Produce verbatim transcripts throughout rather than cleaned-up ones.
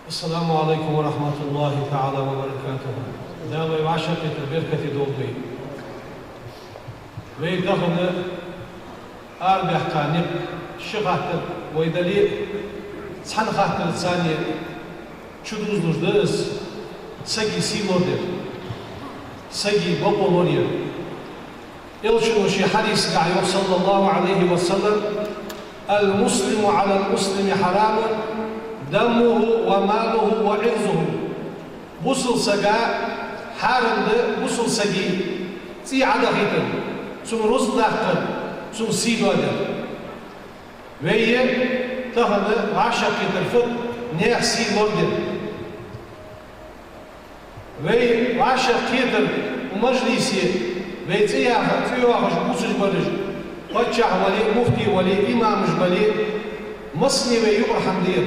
السلام عليكم ورحمة الله تعالى وبركاته. Дала вай вӀашагӀкхетар беркате долда вай. Вай тахан арабаьхка никъ ши хаттар вай дале а, цхьан хаттарца чудузалуш да из, сага сий лорадар, сага бокъо лораяр. Элчано ший хьадисагахь йоах, صلى الله عليه وسلم: المسلم على المسلم حرام دمه وماله وعرضه. Бусалба сага хьарам да бусалба сага цӀий Ӏодахийтар, цун рузкъа даккхар, цун сий доадар. Вай тахан вӀашагӀкхетар фуд? Наьха сий лорадар. Вай вӀашагӀкхетар укх мажлисе, вай цӀи яха, цӀи йоахаш бувцаш бараш, паччахь вале а, муфти вале а, имамаш бале а, массане вай юкъара хӀама да ер.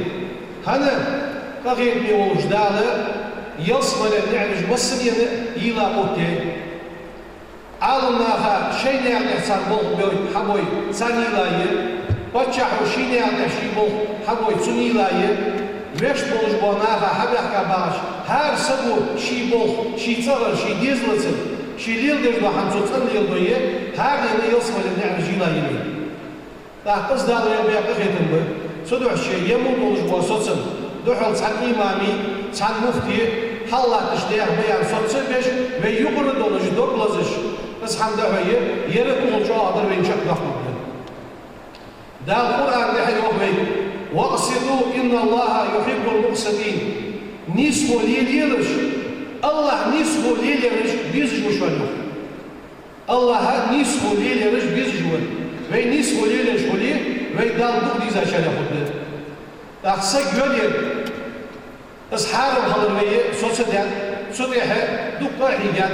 ХӀана? Къахетаме волча Дала ялсмален ниӀматаш массанена йийла оттаяьй. Ӏаламнаха шоай наькъа тӀа цар болх бой, хьабой, царна йийла я. Паччахьо ший наькъа тӀа ший болх хьабой, цунна йийла я. Вешта болаш бола наха хьабаьхка багӀаш, хӀара саго ший болх, ший цӀагӀара, ший дезалца, ший леладеш дола хӀама цо цӀена леладой, хӀаране ялсмален ниӀматаш йийла я вай. ТӀаккха из Дала вайна баь къахетам ба. Цудухьа ший е мел болаш бола соцам, духхьал цхьан имаме, цхьан муфте хьаллатташ дехьа баян соц ца беш, вай юкъара долаш, дог лазаш, из хӀама дӀахьо е, ер а укхул чӀоагӀа дар вайна чакхдоаккхаргда. Дала Къуръан тӀа йоах вайга: واقسطوا إن الله يحب المقسطين. Нийсхо лелаелаш, АллахӀ нийсхо лелаераш безаш ва шоана, йоах. АллахӀ нийсхо лелаераш безаш ва. Вай нийсхо лелаеш хуле, вай Далла дукха дезачарех хургда. ТӀаккха саг йоалае, из хьарам хилар вай соцадаьд, цу тӀехьа дукха къа а хьийгад.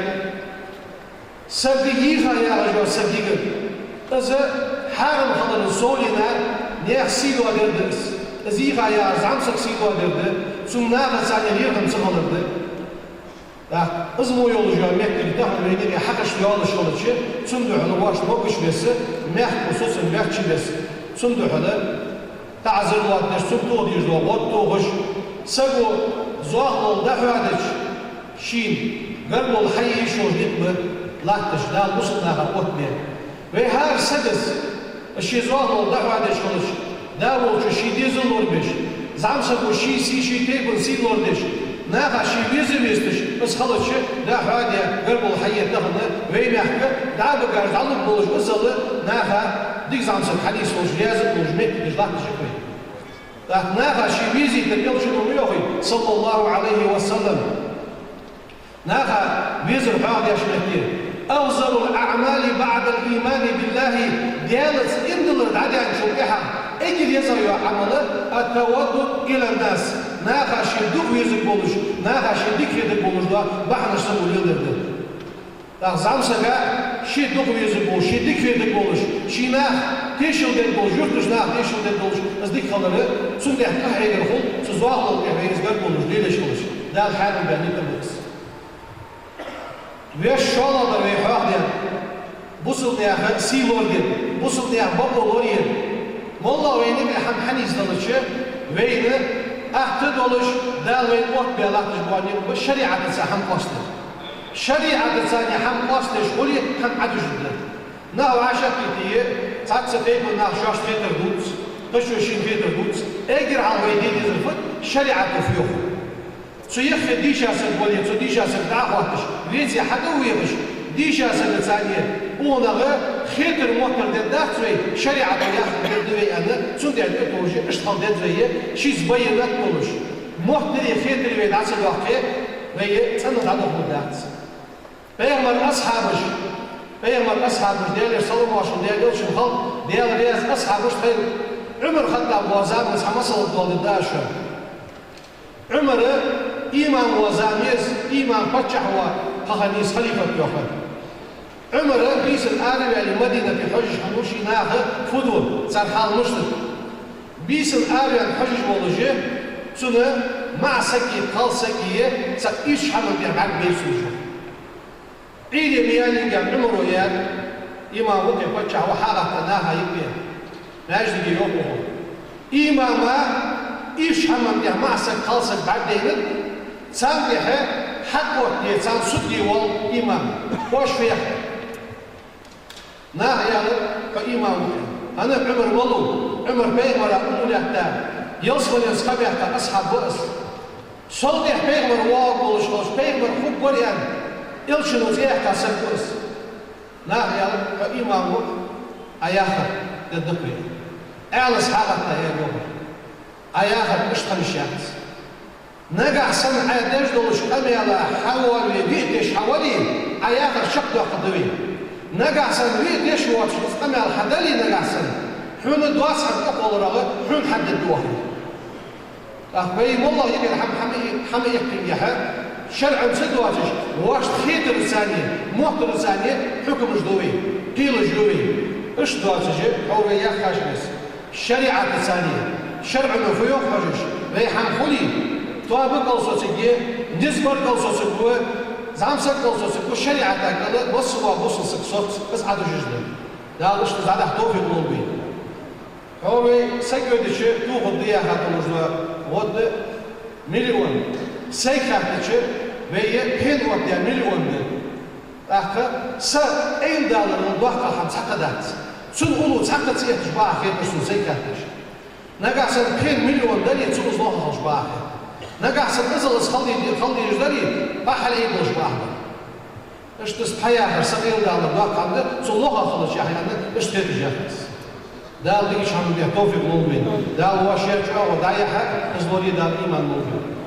Саг йийха яхаш йола саг йигар, из хьарам хиларал совленна наьха сий доадар да из. Из йийха яхар зӀамсага сий доадар да, цунна нахаца лерхӀам ца хилар да. ТӀаккха из мо йолаш йола моттиг тахан вайна юкъе хьакхаш йолаш хилча, цудухьа вайна могаш бесса, мехко соцам баьчча бесса, цудухьа таӀазар лоаттадеш, цунна тоха дезаш дола гӀод тохаш, саго зоахалол дӀахьоадича, шийна гаргало хьае йиш йолаш никъ ма латташ, Дала бусалба нахах оттабе. Вай хӀара саго ший зоахалол дӀахьоадеш хилча, да волчо ший дезал лорабеш, зӀамсаго ший сий, ший тайпан сий лорадеш, наха ший веза везташ, из хилча, дӀахьоаде, гаргало хьае тахан вай мехка дӀа а багаш, дӀалургболаш, иззал наха дика зӀамсаг хьанийсволаш, раьза а волаш моттигаш латташ я вай. ТӀаккха наха ший везийтар Элчано ма йоахий, صلى الله عليه وسلم. Наха везар хьоахадеш метте: أفضل الأعمال بعد الإيمان بالله, Даьлаца иман дилар дӀадаьнначул тӀехьагӀа эггара езагӀа йола Ӏамал التودد إلى الناس, наха шийна дукха везаргболаш, наха шийна дика хетаргболаш дола бахьанаш саго леладар да. ТӀаккха зӀамсага шийна дукха везаргболаш, шийна дика хетаргболаш, ший нах тешал дергболаш, юртарча нах тешал дергболаш, из дика хилар, цунна тӀехьа къахьегар хул, цу зоахалол тӀехьа вай из гаргболаш, лелаеш хилча. Дала хьарам баь никъ ба из. Вешта шоллагӀдар вай хьоахадаьд, бусалба наьха сий лорадар, бусалба наьха бокъо лораяр. МоллагӀа вайна юкъе хӀама хьанийсдалча, вайна атта долаш, Дала вайна оттабе латташ бола никъ ба шариӀатаца хӀама къоастадар. ШариӀатаца хӀама къоастадеш хуле, хӀама Ӏодужаргда. Нах вӀашагӀкхетае, цхьацца тайпан нах шоашта хетар дувц, кхычо шийна хетар дувц, эггара хьалха вай де дезар фуд, шариӀато фу йоах. Цу юхе дийша саг вале, цу дийша сага дӀахотташ, веце хьатӀавехаш, дийша сагаца цхьана укханах хетар моттар дергдац вай, шариӀато яхар дергда вай аьнна, цунна тӀехьа тӀатовжа, иштта хила деза вай, шийца байинат долаш. Моттаре, хетаре вай дӀа ца доаккхе, вай цӀенах дӀадахалургдац. Пайхамара асхьабаш, Пайхамара асхьабаш, Даьлера салам-моаршал Даьла Элчанна хилда, Даьла раьза асхьабаш тхайла, Ӏумар-Хаттаба вола заман цхьа масал доаладергда аз шоана. Ӏумар имам вола зама я из, имам, паччахь вола кхахьан из, халифат йоаккхар. Ӏумар бийсан араваьле Мадинате хьожаш хиннав, ший наха фу ду, цар хьал мишта да. Бийсан араваьнна хьожаш волаш, цунна маӀа саг а, кхалсаг а, цхьа ийрча хӀаман тӀера бӀаргабайра цунна. Ӏуйре ма яллинге Ӏумара яьр, имам ва-кх, паччахь ва, хьагӀатта наха юкъе, маьждиге йоах укхо. Имама Иштта хӀаман тӀехьа маӀа саг, кхалсаг бӀаргадайнад, царна тӀехьа хьакъ оттаде, царна суд де вола имам. Оаш фу яхар? Наха аьлар: «Хьо имам ва», — аьнна. ХӀанз Ӏумар малув? Ӏумар пайхамара умма лаьтта, ялсмаленца кхаъ баьккха асхьаб ва из. Сол тӀехьа пайхамар воагӀаргволаш хилча, пайхамар хургвар аьнна, элчано цӀи яьккха саг ва из. Наха аьлар: «Хьо имам ва, Ӏа яхар дергда вай». Ӏаьлас хьагӀатта аьлар йоах: «Ӏа яхар иштта хинна йиш яц. Нагахь санна Ӏа деш долча къамаьла хьавоалаве виъ деша хьавале, Ӏа яхар чакхдоаккхаргда вай. Нагахь санна виъ деша воацаш из къамаьл хьадале нагахь санна, хьона доаца хӀама тӀакхолларгда, хьона хьадергда оаха». ТӀаккха вай моллагӀа йигар хӀама, хӀама, хӀама иккхингехьа, шарӀанца доацаш, вайна хетарца а, моттарца а хьукмаш ду вай, кхелаш ю вай. Иштта доацаш, хьо вай яххаш бес. ШариӀатаца а, шарӀо фу йоах хьожаш, вай хӀама хуле, тоаба кӀалсоцаргья, низ бар кӀалсоцаргва, зӀамсаг кӀалсоцаргва, шариӀата кӀала массавола бусалба саг соц, из Ӏадужаш да. Дала иштта дӀадахьа товфикъ лолда вайна. Хьо вай саг оттадича, тохаргда яхаш долаш да, гӀод миллион. Сайга хаьттача, вай пхьен оттадаь миллион да. ТӀаккха са Ӏилма даларал доккхагӀа хӀама цхьаккха дац. Цун уллув цхьаккха ца этташ бакъахьа хетар сона, сайга хаьттача. Нагахь санна пхьен миллион дале, цул из лоха хилча бакъахьа хет. Нагахь санна иззал из хала де-, хала дезаш дале, бакъахьа хьалъайдалаш бакъахьа да. Иштта из пхьа яхар са Ӏилма даларал доккха хӀама да, цул лоха хилча яхар аьнна, иштта хеташ яхар из. Дала дикача хӀаман тӀа товфикъ лолда вайна. Дала вай шоай чӀоагӀо дӀаяхьа, из лорае Дала иман лолда вайна.